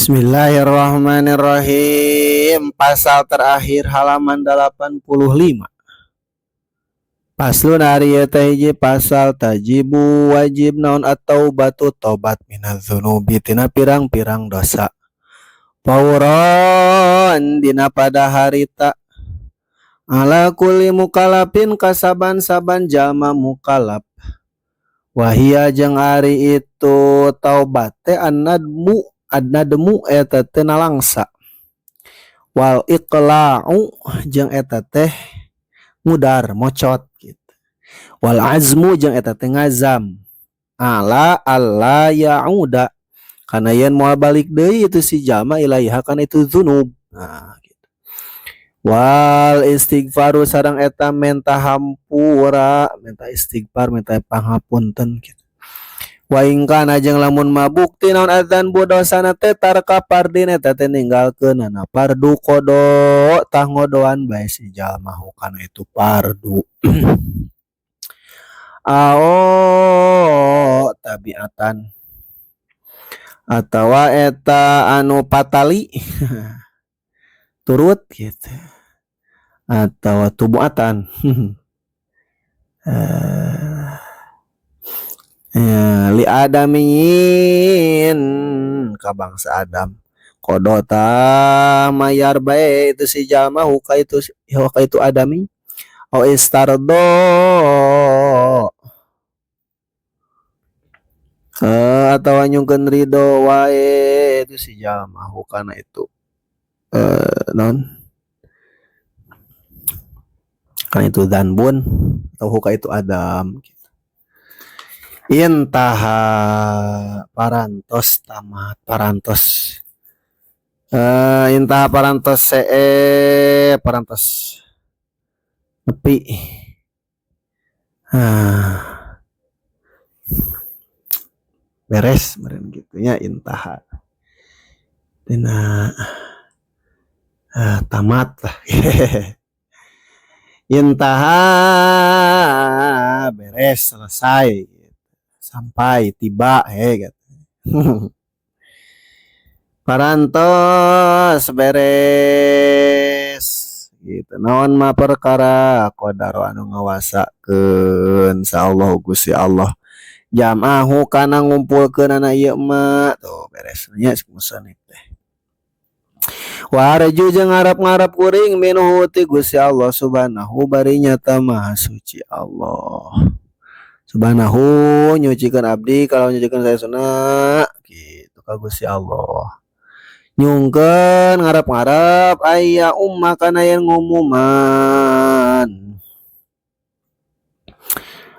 Bismillahirrahmanirrahim. Pasal terakhir halaman 85. Faslun ari ieu teh hiji pasal tajibu wajib naon at-taubatu tobat minadz-dzunubi tina pirang-pirang dosa. Fauron dina pada harita ala kulli mukallafin kasaban-saban jalma mukallaf. Wahia jeung ari itu taubat teh an-nadmu ad-nadmu eta teh nalangsa. Wal iqla'u jeung eta teh mudar mocot gitu. Wal azmu jeung eta teh ngazam ala alla ya'uda kana yen moal balik deui itu si jalma ilaiha kana itu dzunub. Nah gitu. Wal istighfaru sareng eta menta hampura, menta istighfar, menta pangapunten gitu. Wa in kana jeung lamun mabukti naon adzanbu dosana teh tarka fardin eta teh ninggalkeunana fardu qada tah ngodoan bae si jalma kana itu fardu. Ao tabiatan atawa eta anu patali turut gitu atawa tubuatan. Ya, li adamin ka bangsa Adam qada ta mayar bae itu si jalma huka itu huka itu adami au istardo atawa nyungkeun ridho wae itu si jalma hukana itu non kana itu dzanbun atau huka itu Adam gitu. Intaha parantos tamat parantos intaha parantos parantos nepi beres meureun kitu nya intaha dina tamat lah. Intaha beres selesai sampai tiba gitu. Parantos beres gitu naon mah perkara qadar anu ngawasakeun sa Allah Gusti Allah jam'ahu kana ngumpulkeunana ieu mah tuh beres nya musannif teh. Wa arju jeung ngarep-ngarep kuring minhu ti Gusti Allah subhanahu bari nyata maha suci Allah. Subhanahu nyucikeun abdi kalau nyucikeun saya sunah gitu ka Gusti Allah. Nyungkeun ngarep-ngarep aya umma kana yen ngumuman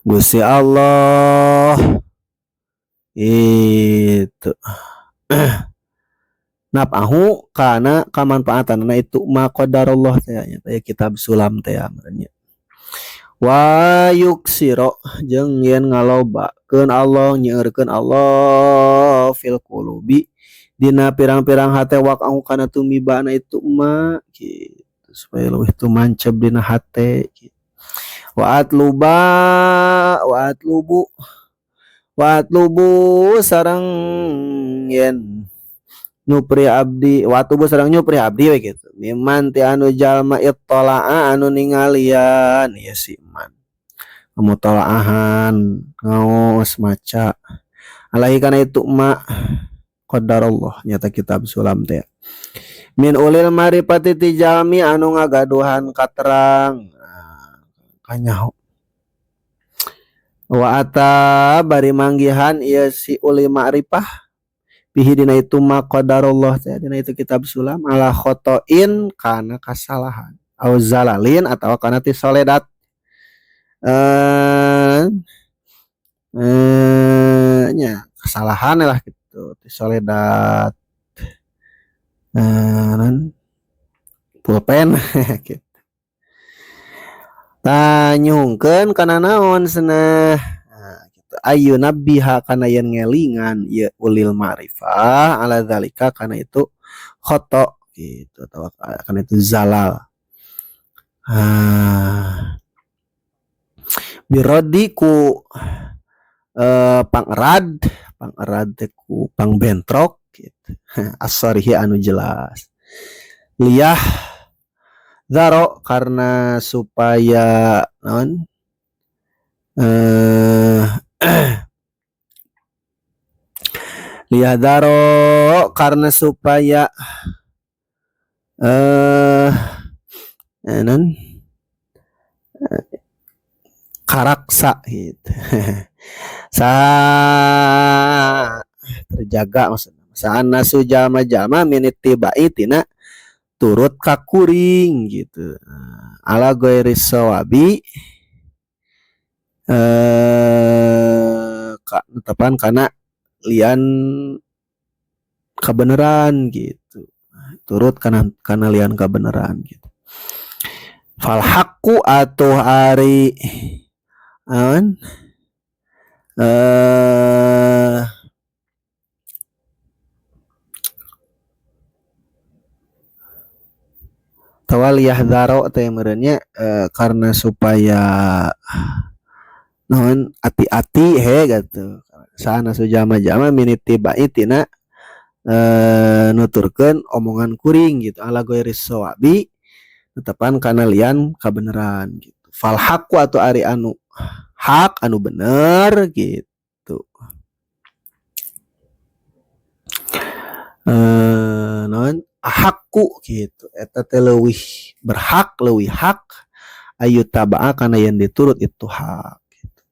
Gusti Allah itu napahu kana kamanfaatanna itu ma qadarullah teh nya teh kitab sulam teh nya. Wa yuksiro jeung yen ngalobakeun Allah nyeurkeun Allah fil qulubi dina pirang-pirang hate waqa'u kana tumibana itu ma gitu supaya leuwih tumanceb dina hate gitu. Wa atluba wa atlubu wa atlubu sareng yen nyupri abdi wa atlubu sareng nyupri abdi we gitu miman ti anu jalma ittala'a anu ningalian ieu si man mutolaahan ngaos maca alaihi kana itu ma qadarullah nyata kitab sulam teh min ulil marifati ti jalmi anu ngagaduhan katerang kanyaho wa ata bari manggihan ieu si uli ma'rifah bihi dina itu ma qadarullah teh dina itu kitab sulam ala khotoin kana kasalahan au zalalin atawa kana ti soledat nya kesalahan lah gitu ti soledat non pulpen gitu. Tanyungkeun kana naon cenah nah, gitu. Ayu nabiha kana yen ngelingan ieu ulil ma'rifah ala zalika kana itu khoto gitu atau kana itu zalal. Birodi ku pangerad, pangerad teh ku pangbentrok. gitu. As-sharihi anu jelas. Liyah dzaro karena supaya naon liyah dzaro karena supaya naon karaksa gitu. Sa terjaga maksudna. Saana jalma-jalma min ittibai tina turut ka kuring gitu. Ala ghairi sawabi tepan kana lian kabeneran gitu. Turut kana lian kabeneran gitu. Fal haqqu atuh ari an tawal yahdaro teh meureunnya karena supaya naon ati-ati he gitu. Sana sujama-jama minitibai tina nuturkeun omongan kuring gitu ala ghairi sawabi tetepan kana lian kabeneran gitu. Fal haqqu atau ari anu hak anu bener gitu. Naon hakku gitu eta teh leuwih berhak leuwih hak ayu tabaa kana yen diturut itu hak gitu.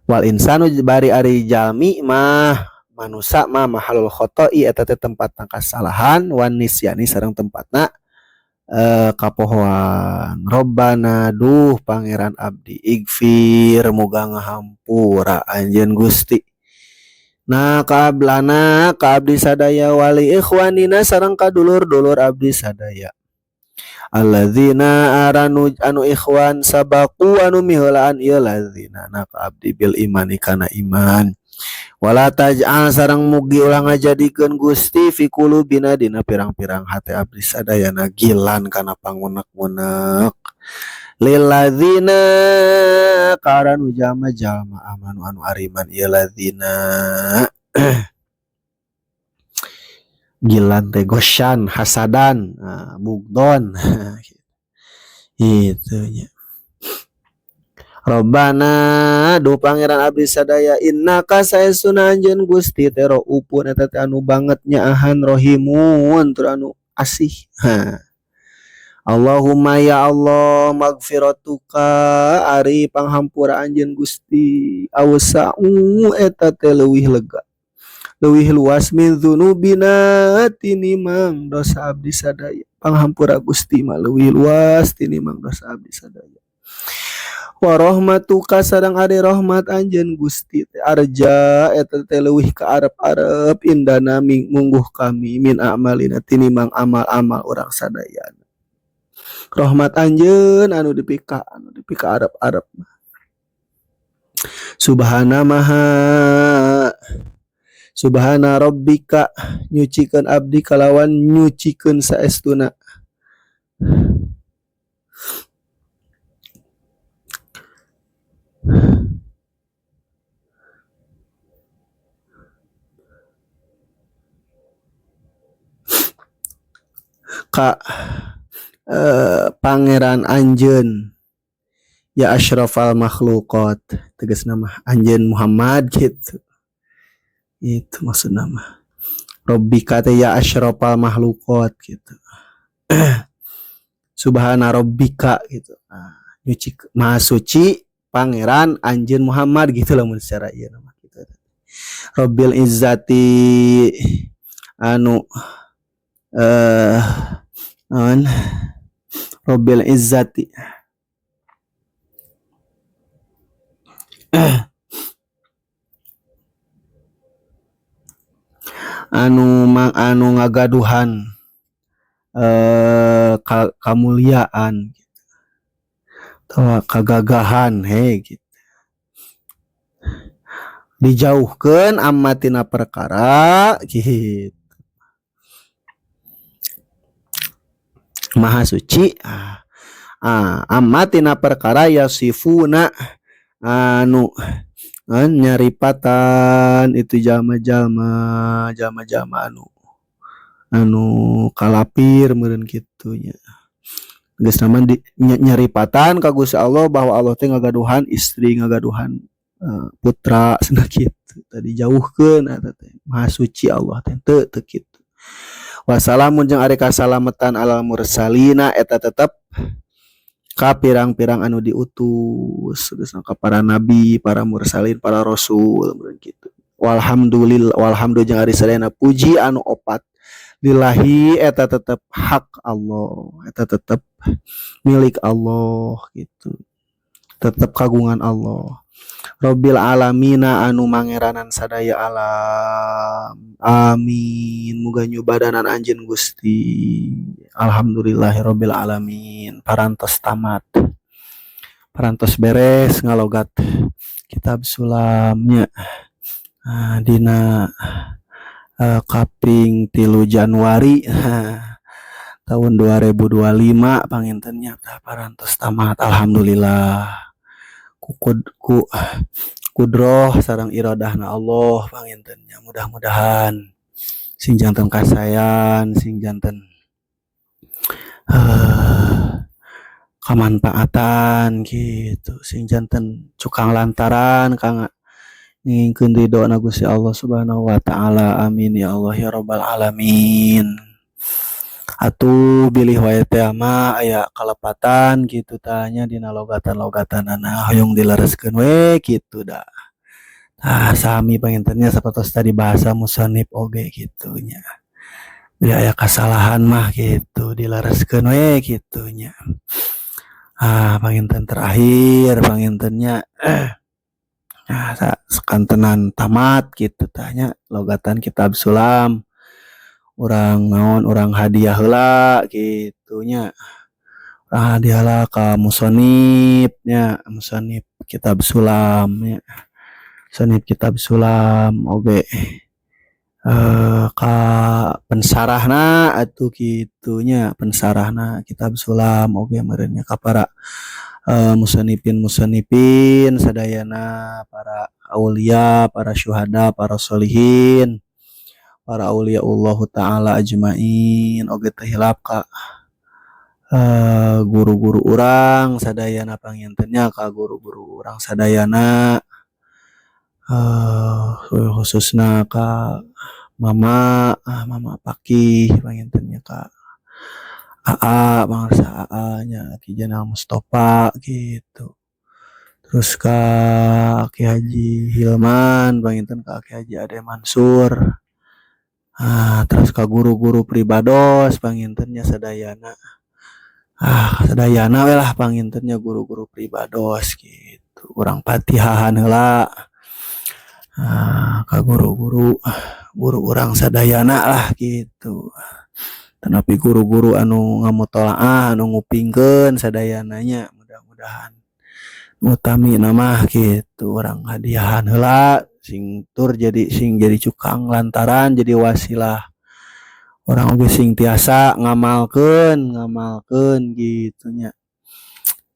Wal insanu bari ari jalmi mah manusa mah mahalul khoto'i eta teh tempatna kasalahan wan nisyani sareng tempatna kapohoan. Robbana duh pangeran abdi igfir muga ngahampura anjeun Gusti. Nah kaablana ka abdi sadaya wali ikhwanina sareng ka dulur-dulur abdi sadaya. Alladzina aranu anu ikhwan sabaku anu miheulaan ieu ladzina na ka abdi bil imani kana iman. Wala taj'al sareng mugi ulah ngajadikeun Gusti fi qulubina dina pirang-pirang hate abdi sadayana gilan kana pangunek-ngunek. Lilladzina karanu jalma-jalma amanu anu ariman ieu ladzina. Gilan teh gosyan hasadan bugdon itu nya. Robbana duh pangeran abdi sadaya innaka saestuna anjeun Gusti teh raufun eta teh anu banget nyaahan rahimun tur anu asih. Ha. Allahumma ya Allah magfiratuka ari panghampura anjeun Gusti awsa'u eta teh leuwih lega leuwih luas min dzunubina tinimang dosa abdi sadaya. Panghampura Gusti mah leuwih luas tinimang dosa abdi sadaya. Wa rahmatuka sareng ari rahmat anjeun Gusti teh arja eta teh leuwih ka arep-arep indana mungguh kami min a'malina tinimang amal-amal urang sadayana. Rahmat anjeun anu dipika arep-arep. Subhana maha subhana rabbika nyucikeun abdi kalawan nyucikeun saestuna. Ka pangeran anjeun ya asyrafal makhluqat tegasna mah anjeun Muhammad gitu. Itu maksudna mah rabbika teh ya asyrafal makhluqat gitu. Subhana rabbika gitu. Nah, nyuci maha suci pangeran anjeun Muhammad gitu lamun secara ieu mah gitu. Rabbil izzati anu an Rabbil izzati anu mang anu ngagaduhan kamuliaan gitu. Atawa kagagahan he gitu. Dijauhkeun amma tina perkara gitu. Maha suci amma tina perkara yasifuna anu Nyaripatan itu jalma-jalma, jalma-jalma anu anu kalapir meureun kitu nya. Geus mah di nyaripatan ka Gusti Allah bahwa Allah teh ngagaduhan istri, ngagaduhan putra cenah kitu. Tadi jauhkeun eta teh, maha suci Allah teh, teu teu kitu. Wassalamun jeung ari kasalametan alal mursalina eta tetep ka pirang-pirang anu diutus, tegasna ka para nabi, para mursalin, para rasul meureun kitu. Walhamdulillah walhamdu jeung ari sadayana puji anu opat lillahi eta tetep hak Allah, eta tetep milik Allah gitu, tetep kagungan Allah. Robbil alamina anu mangeranan sadaya alam. Amin. Muga nyubadanan anjeun Gusti. Alhamdulillahirabbil alamin. Parantos tamat, parantos beres ngalogat kitab Sulamnya. Nah, dina kaping 3 Januari tahun 2025 panginten nya, tah parantos tamat, alhamdulillah ku ku kudroh sareng iradahna Allah panginten nya. Mudah-mudahan sing janten kasaean, sing janten kamanfaatan gitu, sing janten cukang lantaran kanggo ngingkeun ridhona Gusti Allah Subhanahu wa taala. Amin ya Allah ya rabbal alamin. Atuh bilih wae teh mah aya kalepatan kitu tah nya dina logatan-logatanana, hoyong dilereskeun we kitu da. Tah, sami panginten nya sapertos tadi bahasa musannif oge kitu nya. Bilih aya kasalahan mah kitu dilereskeun we kitu nya. Ah, panginten terakhir panginten nya, nah, sakantenan tamat kitu tah nya logatan kitab Sulam. Urang naon, urang hadiah heula kitu nya. Urang hadiah heula ka musannif nya, musannif kitab Sulam nya. Musannif kitab Sulam oge ka pensarahna atuh kitu nya, pensarahna kitab Sulam oge meureun nya, ka para musannifin-musannifin sadayana, para aulia, para syuhada, para sholihin, para auliaullah taala ajmain oge teu hilap ka guru-guru urang sadayana panginten nya, ka guru-guru urang sadayana, khususna ka mama, mama Pakih panginten nya, ka aa, pangarsa aa nya, Ki Jenal Mustofa gitu. Terus ka Ki Haji Hilman panginten, ka Ki Haji Ade Mansur. Ah, terus ka guru-guru pribados panginten nya sadayana. Ah, sadayana we lah panginten nya guru-guru pribados gitu. Urang patihahan heula ka guru-guru, guru urang sadayana lah gitu. Tanapi guru-guru anu ngamutolaah, anu ngupingkeun sadayana nya, mudah-mudahan utamina mah gitu urang hadiahan heula sing tur jadi sing jadi cukang lantaran jadi wasilah urang oge sing tiasa ngamalkeun, ngamalkeun gitu nya,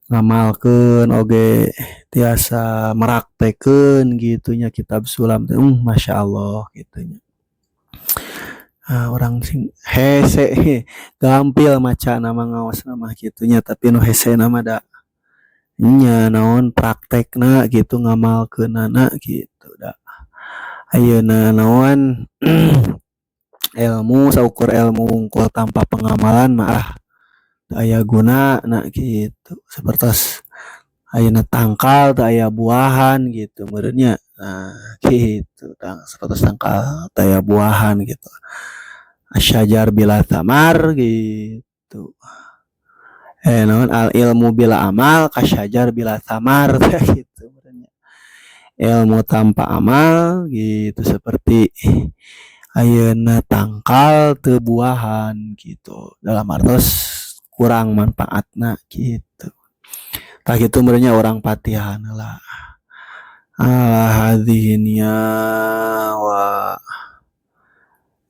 ngamalkeun oge tiasa meraktekeun gitu nya kitab Sulam teh, masyaallah gitu nya. Urang sing hese gampil macana mah, ngaosna mah kitu nya, tapi nu hesena mah da nya naon, praktekna gitu, ngamalkeunana gitu. Da ayeuna naon, ilmu saukur ilmu wungkul tanpa pengamalan mah ah teu aya gunana gitu, sapertos ayeuna tangkal teu aya buahan gitu meureun nya. Nah, kitu tah, sapertos tangkal teu aya buahan gitu, asyajar bila tsamar gitu, naon, al ilmu bila amal kasyajar bila tsamar teh gitu meureun nya. Ilmu tanpa amal gitu seperti ayeuna tangkal teu buahan gitu, dalam artos kurang manfaatna gitu. Tah, kitu meureun nya, urang patihan heula. Ala hadhihi niyah wa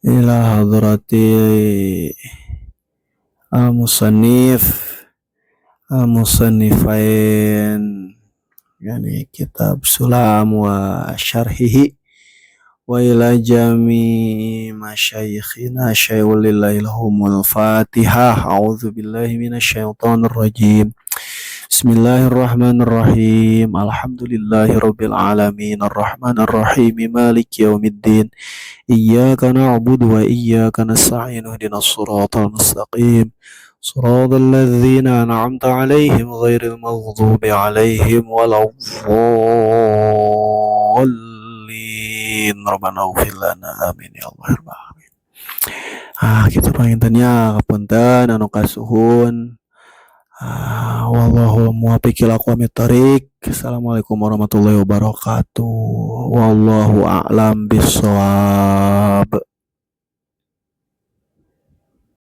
ila hadrati al musannif al musannifain. Yani kitab Sulam wa syarhihi wa ila jami masyayikhina syai'un lillahi lahumul fatihah. A'udzu billahi minasyaitonir rajim. Bismillahirrahmanirrahim. Alhamdulillahi rabbil alamin arrahmanir rahim maliki yaumiddin. Iyyaka na'budu wa iyyaka nasta'in ihdinas siratal mustaqim. صراط الذين أنعمت عليهم غير المغضوب عليهم ولا الضالين. ربنا اغفر لنا amin ya Allah ya Rabbal alamin. Ah, gitu panginten nya, kapunten anu kasuhun. Ah, wallahu muwaffiq ila aqwamit thoriq. Assalamualaikum warahmatullahi wabarakatuh. Wallahu a'lam bissawab.